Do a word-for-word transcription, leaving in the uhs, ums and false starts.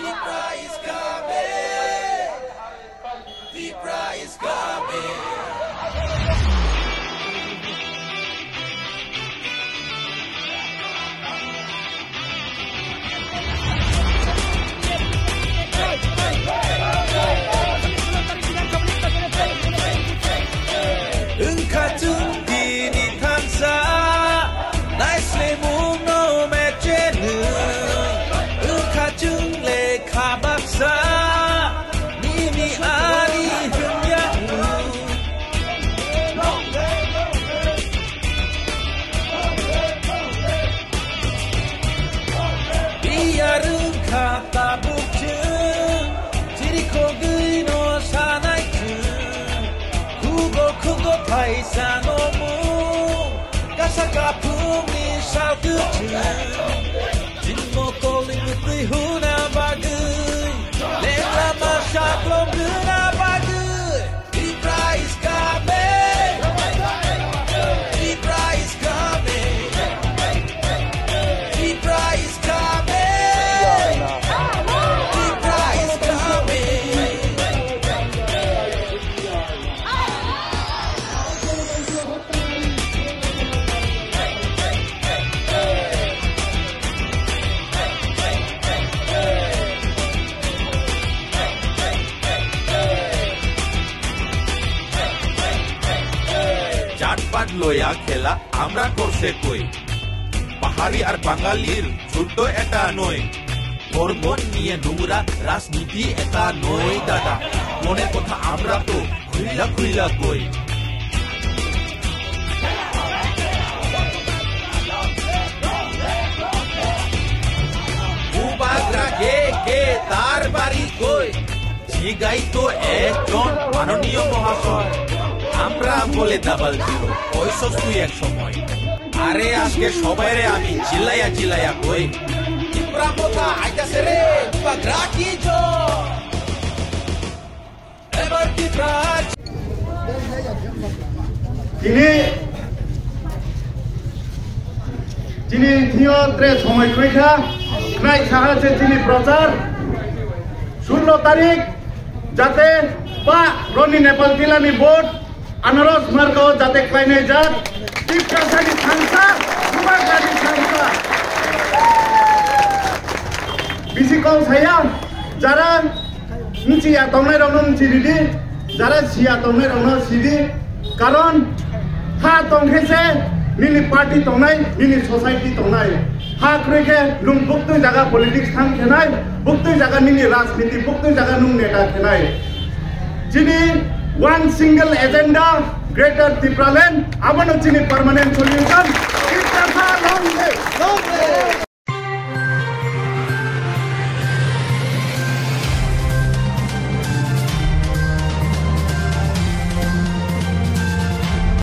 Tipra is coming. Tipra is coming. Wngkha chwng tini thansa, naislemungno mechenwi. Wngkha chwng lekha baksa, nini ani hwnyakno. Biyar wngkha tabuk chwng, chirikhogwino sanai chwng. Khugo khugo phaisano mung, kasa kaphungni sal kwchwng. Chini mokolni mwtwi huna bagwi, lengla masa klom rwna bagwi. Tipra is coming. Tipra is coming. Tipra is coming. Tipra is coming. জাতপাত লয়া খেলা আমরা করছে কই। পাহাড়ি আর বাঙালির যুদ্ধ এটা নয়। ধর্ম নিয়ে নোংরা রাজনীতি এটা নয় দাদা। মনের কথা আমরা তো খুইলা খুইলা কই। Bubagra ke ke tar bari koi? জিগাই তো একজন মাননীয় মহাশয়। আমরা বলে ডাবল জিরো, কইছস তুই এক সময়। আরে আজকে সবাইরে আমি চিল্লাইয়া চিল্লাইয়া কই, ত্রিপুরা কোথা আইতাছে রে, বুবাগ্রা কি জয়। এবার Tripura Tini, tini thio tre somoi kwrwi kha, khnai saha se chini prochar, sullo tarik, jate pa Roni Nepal Tilani vote, Anaros markao jate khlainai jak, Tiprasani thansa, Bubagrani thansa. Bisi kok saya, jara Mchiya tongnai rokno mchi ridi, jara siya tongnai rokno sidi, karon ha tongkhe se nini party tongnai, nini society tongnai. Ha kwrwi khe nwng buktwi jaga politics thang khenai, buktwi jaga nini rajniti, buktwi jaga nwng neta khenai. Chini one single agenda, Greater Tipraland, abono chini permanent solution. Tiprasa long live!